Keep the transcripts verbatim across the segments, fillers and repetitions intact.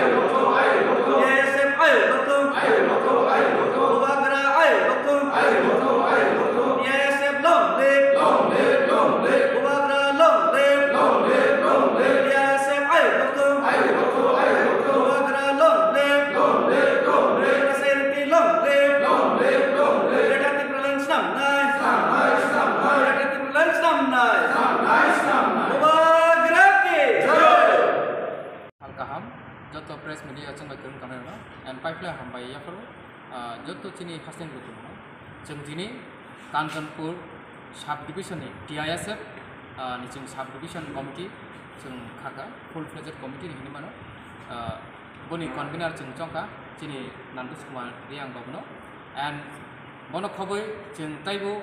T I S F ayo lotung. Bubagra ayo lotung. T I S F long live. Bubagra long live. T I S F ayo lotung. Bubagra long live. T S L P long live. Greater Tipraland snamnai. Greater Tipraland snamnai. Bubagra ki jai. Sal kaham, joto press media chwng bai kwrwng tongnai rokno, and paiphle hambai yapharo, ah, joto chini hasteni lukurokno. Chwng tini Kanchanpur sub division ni T I S F, ah, ni chwng sub division committee chwng khaka, full fledged committee ni hinwi mano. Ah, boni convener chwng chongkha chini Nandush Kumar Reang babuno, and bono khobwi chwng taibo,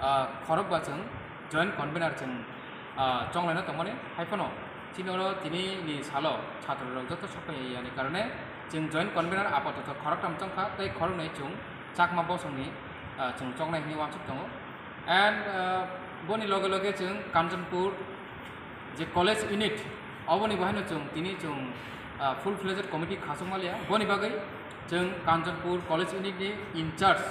ah, khorokba chwng joint convener chwng, ah, chonglaina tongmani, hai phano chini oro tini ni salo chhatro rok joto sok phai yani karone chwng joint convener apatoto khoroktham chongkha tei khoroknwi chwng Chakma bosongni, ah, chwng chongnai hwnwi uansuk tongo. And, ah, boni loge loge chwng Kanchanpur je college unit, oboni bo haino chwng tini chwng, ah, full fledged committee khasokma liya. Boni bagwi chwng Kanchanpur college unit ni in charge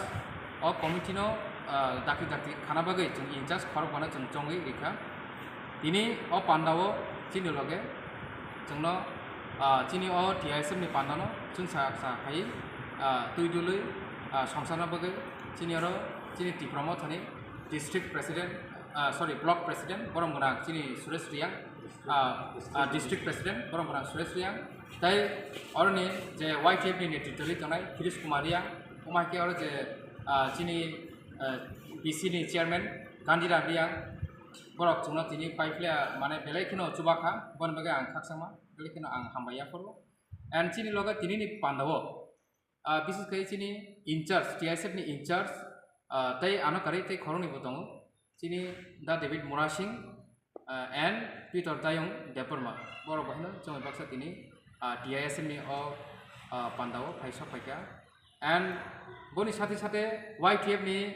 o committee no, ah, dakti dakti khana bagwi chwng in charge khorok bana chwng chongwi rikha. Tini o panda o chini loge chwngno, ah, chini o T I S F ni panda no chwngsa sa khai, ah, twi dului, ah, songsarna bagwi chini oro chini Tipra Mothani district president, ah, sorry, block president, borom gwnang chini Suresh Reang, ah, ah, district president, borom gwnang Suresh Reang, tei oroni je Y T F ni netritwli tongnai Kirish Kumar Reang, omo hai khe oro je, ah, chini, ah, B C ni chairman Gandhiram Reang, borok chwngno tini paiphle mane belai kheno chubakha, boni bagwi ang khakchangma belai kheno ang hambai yaphuru. And chini loge tini ni panda o, ah, bises khai chini in charge, T I S F ni in charge, ah, tei ano karwi tei khoroknwi bo tongo. Chini Da David Murasing, ah, and Peter Dayung Debbarma. Borok bo haino chwng baksa tini, ah, T I S F ni o, ah, panda o phai sok phaikha. And boni sate sate Y T F ni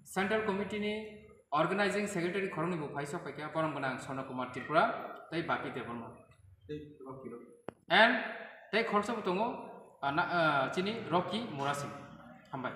central committee ni organizing secretary khoroknwi bo phai sok phaikha, borom gwnang Swarna Kumar Tripura tei Bapi Debbarma. And tei khoroksa bo tongo, ah, na, ah, chini Rocky Murasing. Hambai.